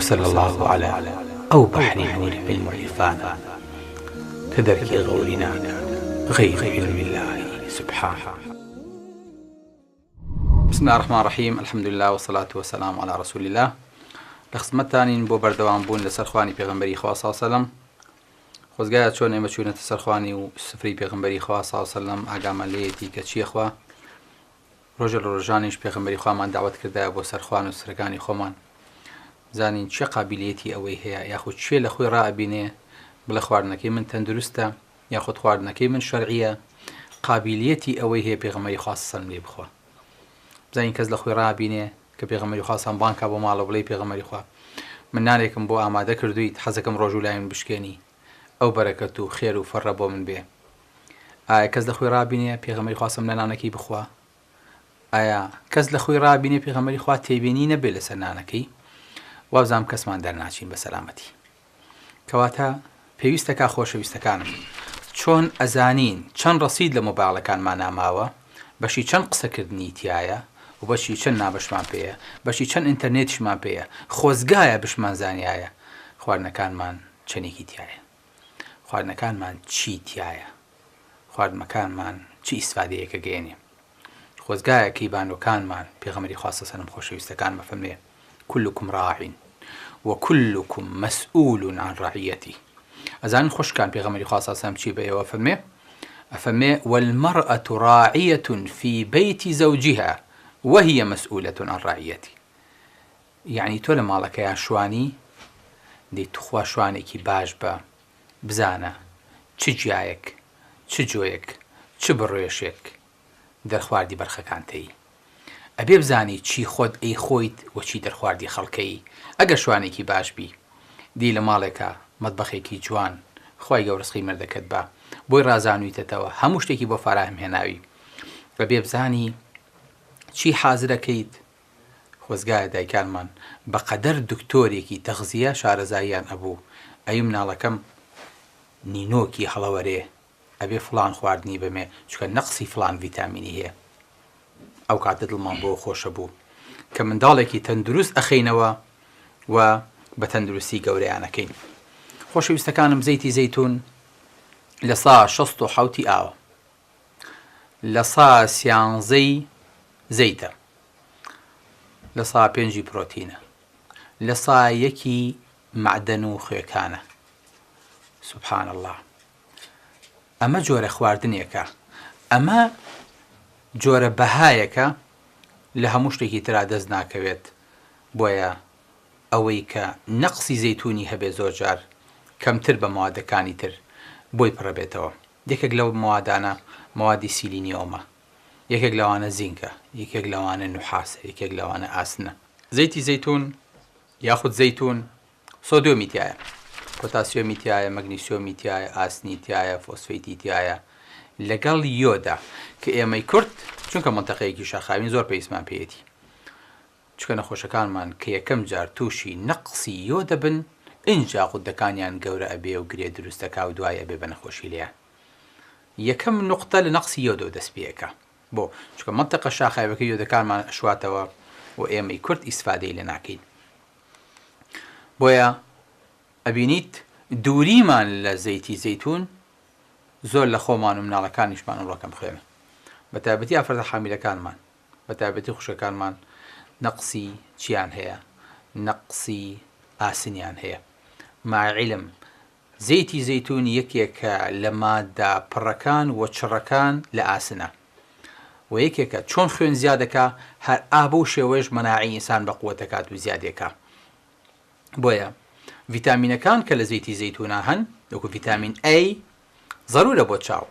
وصلی اللە علی ئەو بەحری نور علم و عیرفانە کە دەرکی غەوری ناکات غەیر علم اللە سبحانە. بسم اللە الرحمن الرحیم الحمد للە والصلاة والسلام علی رسول اللە لە خزمەتتانین بۆ بەردەوام بوون لەسەر خوانی پێغەمبەری خوا صلی سەلەم خۆزگایە چۆن ئێمە چوونەتە سەر خوانی و سفرەی پێغەمبەری خوا صلی سەلەم ئاگامان لێیەتی کە چییە خوا ڕۆژێ لە ڕۆژانیش پێغەمبەری خوامان دەعوەت کردایە بۆ سەر خوان و سفرەکانی خۆمان بزانین کێ قابیلیەتی ئەوەی هەیە یاخود کێ لە خۆی ڕائەبینێ بڵێ خواردنەکەی من تەندروستە یاخود خواردنەکەی من شەرعیە قابیلیەتی ئەوەی هەیە پێغەمبەری خوا سەلم لێ بخوا بزانین کەس لە خۆی ڕابینێ کە پێغەمبەری خوا سەلم بانگ کا بۆ ماڵەوە بڵێ پێغەمبەری خوا من نانێکم بۆ ئامادە کردوویت حەزەکەم ڕۆژوو لای من بشکێنی ئەو بەرەکەت و خێر و فەڕە بۆ من بێ ئایا کەس لە خۆی ڕابینێ پێغەمبەری خوا سەلم لە نانەکەی بخوا؟ ئایا کەس لە خۆی ڕابینێ پێغەمبەری خوا تێبینی نەبێ لەسەر نانەکەی؟ وابزانم کەسمان دەرناچین بە سەلامەتی. کەواتە پێویستەکا خۆشەویستەکانم چۆن ئەزانین چەند ڕەسید لە مۆبایڵەکانمانا ماوە بەشی چەند قسەکردنی تیایە و بەشی چەند نامەشمان پێیە بەشی چەند ئینتەرنێتیشمان پێیە خۆزگایە بشمانزانیایە خواردنەکانمان چەنێکی تیایە. خواردنەکانمان چی تیایە خواردمەکانمان چ ئیسفادەیەک ئەگەیەنێ خۆزگایە کەیبانوەکانمان پێغەمبەری خوا صلی سلم خۆشەویستەکان بفەرمێ کلکم راع و کلکم مسئول عن رعیته ئەزانن خوشکان پێغەمبەری خوا صلی سلم چی بە ئێوە فەرمێ ئەفەرمێ والمرأة راعية في بيت زوجها وهي مسئولة عن رعيته یەعنی تۆ لە ماڵەکەیا شوانی دەی توخوا شوانێکی باش بە بزانە چ گیایەک چ جۆیەک چ بڕوێشێک دەرخواردی بەرخەکانتەی ئەبێ بزانی چی خۆت ئەیخۆیت و چی دەرخواردی خەڵکەی ئەگەر شوانێکی باش بی دی لە ماڵێکا مەتبەخێکی جوان خوای گەورە ڕزقی مێردەکەت با بۆی ڕازانویتەتەوە هەموو شتێکی بۆ فاراهم هێناوی ئەبێ بزانی چی حازرەکەیت خۆزگایە دایکانمان بەقەدەر دکتۆرێکی تەغزیە شارەزاییان ئەبوو ئەی مناڵەکەم نینۆکی هەڵەوەرێ ئەبێ فڵان خواردنی بەمێ چونکە نەقسی فڵان ڤیتامینی هەیە ئەو کاتە دڵمان بۆ خۆشە بوو کە منداڵێکی تەندروست ئەخەینەوە و بە تەندروستی گەورەیانەکەین خۆشەویستەکانم زەیتی زەیتون لە سا 67 ئاوە لە سا سیانزەی زەیتە لە سا پێنجی پرۆتینە لە سا یەکی مەعدەن و خوێکانە سبحان اللە ئەمە جۆرە خواردنێکە ئەمە جۆرە بەهایەکە لە هەموو شتێکی ترا دەست ناکەوێت بۆیە ئەوەی کە نەقسی زەیتونی هەبێ زۆرجار کەمتر بە مەوادەکانی تر بۆی پڕەبێتەوە یەکێک لەو مەوادانە مەوادی سیلینیۆمە، یەکێک لەوانە زینکە، یەکێک لەوانە نوحاسە، یەکێک لەوانە ئاسنە. زەیتی زەیتون یاخود زەیتون سۆدیۆمی تیایە، پۆتاسیۆمی تیایە، مەگنیسیۆمی تیایە، ئاسنی تیایە، فۆسفەیتی تیایە لەگەڵ یۆدا کە ئێمەی کورد چونکە مەنتەقەیەکی شاخاوین زۆر پێویستمان پێیەتی. چونکە نەخۆشەکانمان کە یەکەم جار تووشی نەقسی یۆد دەبن ئینجا غوددەکانیان گەورە ئەبێ و گرێ دروست دەکا و دوای ئەبێ بە نەخۆشی لێیان یەکەم نوقتە لە نەقسی یۆدەوە دەست پێ ئەکا بۆ چونکە مەنتەقە شاخاویەکە یۆدەکانمان ئەشواتەوە و ئێمەی کورد ئیسفادەی لێ ناکەین بۆیە ئەبینیت دووریمان لە زەیتی زەیتون زۆر لە خۆمان و مناڵەکانیشمان ئەمڕۆ کەم خوێنە بە تایبەتی ئافرەتە حامیلەکانمان بەتایبەتی خوشکەکانمان نەقسی چیان هەیە نەقسی ئاسنیان هەیە مع علم زەیتی زەیتون یەکێکە لە مادە پڕەکان و چڕەکان لە ئاسنە و یەکێکە چۆن خوێن زیادەکا هەر ئا بەو شێوەیەش مەناعی ئینسان بەقوەتەکات و زیادێکا بۆیە ڤیتامینەکان کە لە زەیتی زەیتونا هەن وەکو ڤیتامین A زەرورە بۆ چاو،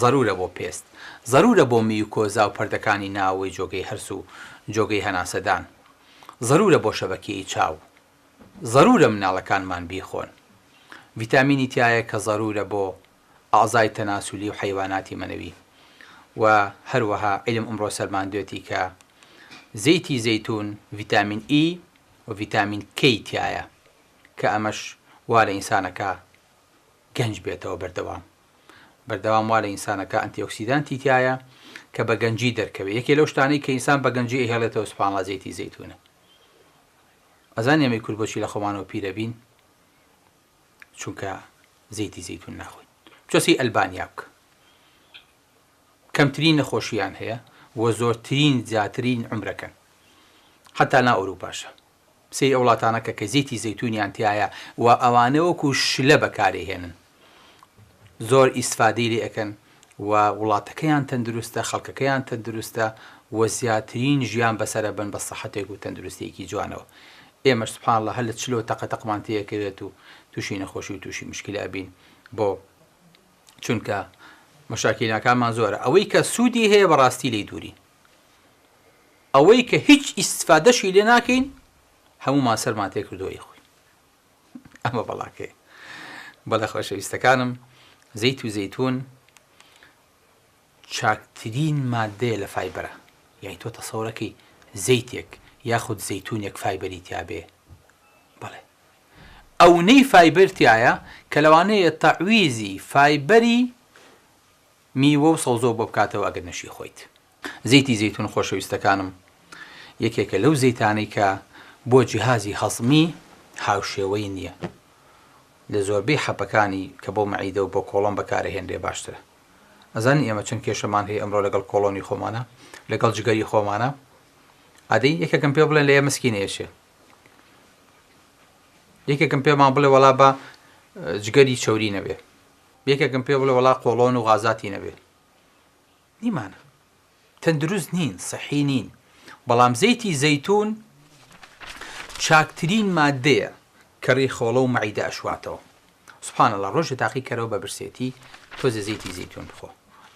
زەرورە بۆ پێست، زەرورە بۆ میوکۆزا و پەردەکانی ناوەوەی جۆگەی هەرس و جۆگەی هەناسەدان، زەرورە بۆ شەبەکیی چاو، زەرورە مناڵەکانمان بیخۆن. ڤیتامینی تیایە کە زەرورە بۆ ئەعزای تەناسولی و حەیواناتی مەنەوی و هەروەها عیلم ئمڕۆ سەلماندوێتی کە زەیتی زەیتون ڤیتامین ئی و ڤیتامین کەی تیایە کە ئەمەش وا لە ئینسانەکە گەنج بێتەوە بەردەوام بەردەوام وا لە ئینسانەکە ئەنتی ئۆکسیدانتی تیایە کە بە گەنجی دەرکەوێ یەکێ لەو شتانەی کە ئینسان بە گەنجی ئەهێڵێتەوە سبحان اللە زەیتی زەیتونە. ئەزانی ئێمەی کورد بۆچی لە خۆمانەوە پیرەبین؟ چونکە زەیتی زەیتون ناخۆین. بچۆ سەیری ئەلبانیا بکە. کەمترین نەخۆشییان هەیە و زۆرترین زیاترین عومرەکەن. حەتا ناو ئەوروپاشە. سەیری ئەو وڵاتانە کە کە زەیتی زەیتونیان تیایە و ئەوانە وەکو شلە بەکارێهێنن. زۆر ئیسفادەی لێ ئەکەن و وڵاتەکەیان تەندروستە خەڵکەکەیان تەندروستە و زیاترین ژیان بەسەر ئەبەن بە سەحەتێک و تەندروستیەکی جوانەوە ئێمەش سبحان اللە هەر لە چلۆ تەقە تەقمان تێکەوێت و توشی نەخۆشی و توشی مشکلە ئەبین بۆ چونکە مەشاکیلەکانمان زۆرە ئەوەی کە سوودی هەیە بەڕاستی لێی دوورین ئەوەی کە هیچ ئیسفادەشی لێ ناکەین هەموومان سەرمان تێکردووە ئەیخۆین ئەمە بەڵاکەیە بەڵێ خۆشەویستەکانم زەیت و زەیتون چاکترین مادەیە لە فایبەرە یانی تۆ تەسەورەکەی زەیتێک یاخود زەیتونێک فایبەری تیابێ بەڵێ ئەونەی فایبەر تایە کە لەوانەیە تەعویزی فایبەری میوە و سەوزۆ بۆ بکاتەوە ئەگەر نەشی خۆیت. زەیتی زەیتون خۆشەویستەکانم یەکێکە لەو زەیتانەی کە بۆ جیهازی هەزمی هاوشێوەی نییە لە زۆربەی حەپەکانی کە بۆ مەعیدە و بۆ کۆڵۆن بەکارەهێنرێ باشترە ئەزانی ئێمە چەند کێشەمان هەیە ئەمڕۆ لەگەڵ کۆڵۆنی خۆمانە لەگەڵ جگەری خۆمانە ئەدەی یەکێکم پێ بڵێن لە ئێمە سکینە یەشێ یەکێکم پێمان بڵێ وەڵا بە جگەری چەوری نەبێ یەکێکم پێ بڵێ وەڵا قۆڵۆن و غازاتی نەبێ نیمانە تەندروست نین سەحی نین بەڵام زەیتی زەیتون چاکترین مادەیە کە ڕیخۆڵە و مەعیدە ئەشواتەوە سبحان اللە ڕۆژێ تاقی کەرەوە بە برسێتی تۆزێ زەیتی زەیتون بخۆ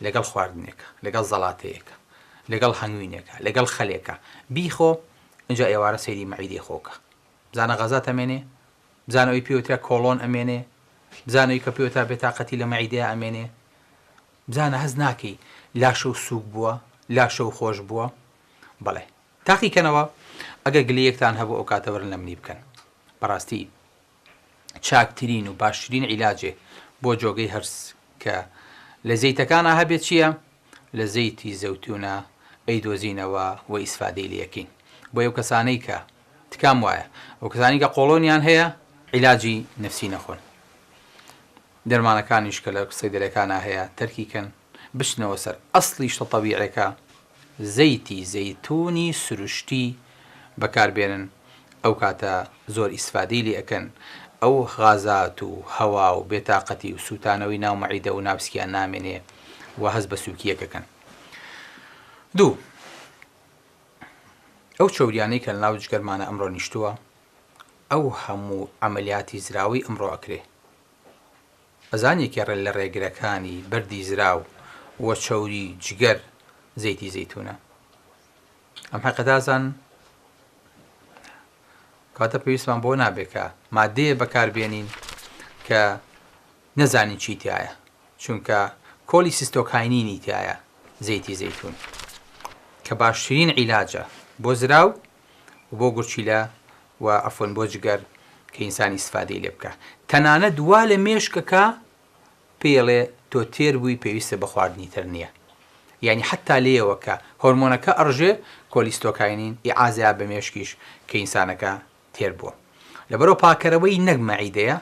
لەگەڵ خواردنێکە لەگەڵ زەڵاتەیەکە لەگەڵ هەنگوینێکە لەگەڵ خەلێکە بیخۆ ئینجا ئێوارە سەیری مەعیدەی خۆکە بزانە غازات ئەمێنێ بزانە ئەوی پێوترا کۆڵۆن ئەمێنێ بزانە ئەوی کە پێوترا بێتاقەتی لە مەعیدەیا ئەمێنێ بزانە هەست ناکەی لاشەو سوک بووە لاشەو خۆش بووە بەڵێ تاقی کەنەوە ئەگەر گلەیەکتان هەبوو ئەو کاتە وەرن لە منی بکەن بەڕاستی چاکترین و باشترین عیلاجێ بۆ جۆگەی هەرس کە لە زەیتەکانا هەبێت چییە لە زەیتی زەوتونە ئەیدۆزینەوە و ئیسفادەی لێکەین بۆ ئەو کەسانەی کە تکام وایە ئەو کەسانی کە قۆڵۆنیان هەیە عیلاجی نفسی نەخۆن دەرمانەکانیش کە لە سەیدەلەکانا هەیە تەرکی کەن بچنەوە سەر ئەسڵی شتە تەبیعێکە زەیتی زەیتونی سروشتی بەکار بێنن ئەو کاتە زۆر ئیسفادەی لێ ئەکەن ئەو غازات و هەوا و بێتاقەتی و سوتانەوەی ناو مەعیدە و ناوسکیان نامێنێ و هەست بە سوکیەک ئەکەن. دوو ئەو چەوریانەی کە لەناو جگەرمانە ئەمڕۆ نیشتووە ئەو هەموو عەمەلیاتی زراوەی ئەمڕۆ ئەکرێ ئەزانی یەکێ ڕێ لە ڕێگرەکانی بەردی زراو و چەوری جگەر زەیتی زەیتونە ئەم حەقیقەتە ئەزانن کەواتە پێویستمان بۆ نابێ کە مادەیە بەکاربێنین کە نەزانین چی تایە چونکە کۆلی سیستۆکاینینی تایە زەیتی زەیتون کە باشترین عیلاجە بۆ زراو و بۆ گورچیلە و عەفوەن بۆ جگەر کە ئینسان ئیستفادەی لێ بکا تەنانەت وا لە مێشکەکە پێی ئەڵێ تۆ تێر بووی پێویستە بە خواردنی تر نییە یانی حەتا لێیەوە کە هۆرمۆنەکە ئەڕژێ کۆلیستۆکاینین ئیعازەیا بە مێشکیش کە ئینسانەکە تێر بووە لەبەرئەوە پاکەرەوەی نەک مەعیدەیە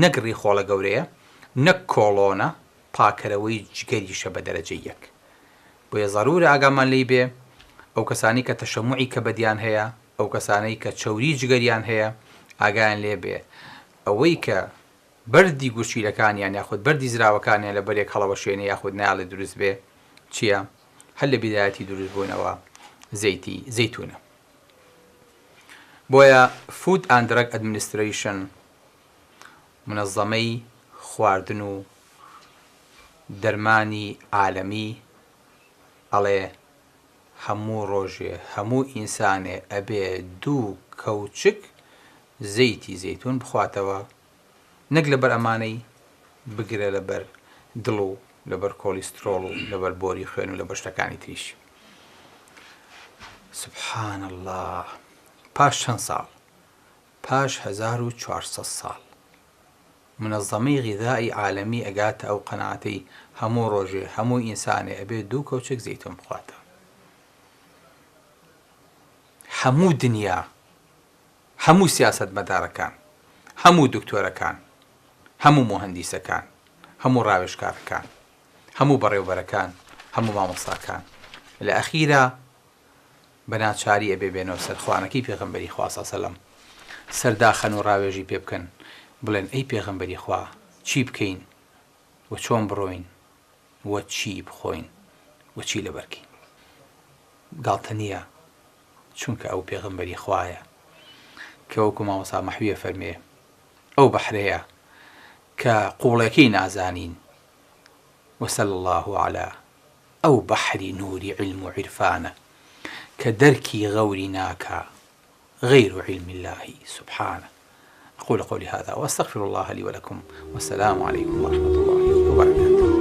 نەک ڕیخۆڵە گەورەیە نەک کۆڵۆنە پاکەرەوەی جگەریشە بە دەرەجەی یەک بۆیە زەرورە ئاگامان لێی بێ ئەو کەسانەی کە تەشەموعی کەبەدیان هەیە ئەو کەسانەی کە چەوری جگەریان هەیە ئاگایان لێ بێ ئەوەی کە بەردی گورچیلەکانیان یاخود بەردی زراوەکانیان لە بەرێک هەڵەوەشێنێ یاخود نایەڵێ دروست بێ چییە هەر لە بیدایەتی دروست بوونەوە زەیتی زەیتونە بۆیە Food and Drug Administration منەزەمەی خواردن و دەرمانی عالەمی ئەڵێ هەموو ڕۆژێ هەموو ئینسانێ ئەبێ دوو کەوچک زەیتی زەیتون بخواتەوە نەک لەبەر ئەمانەی بگرە لەبەر دڵ و لەبەر کۆلیسترۆڵ و لەبەر بۆری خوێن و لەبەر شتەکانی تریش سبحان اللە پاش چەند ساڵ پاش 1400 ساڵ منەزەمەی غیزائی عالەمی ئەگاتە ئەو قەناعەتەی هەموو ڕۆژێ هەموو ئینسانێ ئەبێ دوو کەوچک زەیتون بخواتەوە. هەموو دنیا. هەموو سیاسەتمەدارەکان، هەموو دکتۆرەکان، هەموو موهەندیسەکان، هەموو ڕاوێژکارەکان، هەموو بەڕێوبەرەکان، هەموو مامۆستاکان لە ئەخیرا بە ناچاری ئەبێ بێنەوە سەر خوانەکەی پێغەمبەری خوا صلی سەلەم سەر داخەن و ڕاوێژی پێ بکەن بڵێن ئەی پێغەمبەری خوا چی بکەین و چۆن بڕۆین و چی بخۆین و چی لەبەر کەین گاڵتە نییە چونکە ئەو پێغەمبەری خوایە کە وەکو مامۆستا مەحوی ئەفەرمێ ئەو بەحرەیە کە قوڵێکەی نازانین وصلی اللە علی ئەو بەحری نوری عیلم و عیرفانە کە دەرکی غەوری ناکا غیر علم اللە سبحانە اقول قولی هذا واستغفر اللە لی ولکم والسلام علیکم ورحمة اللە وبرکاته.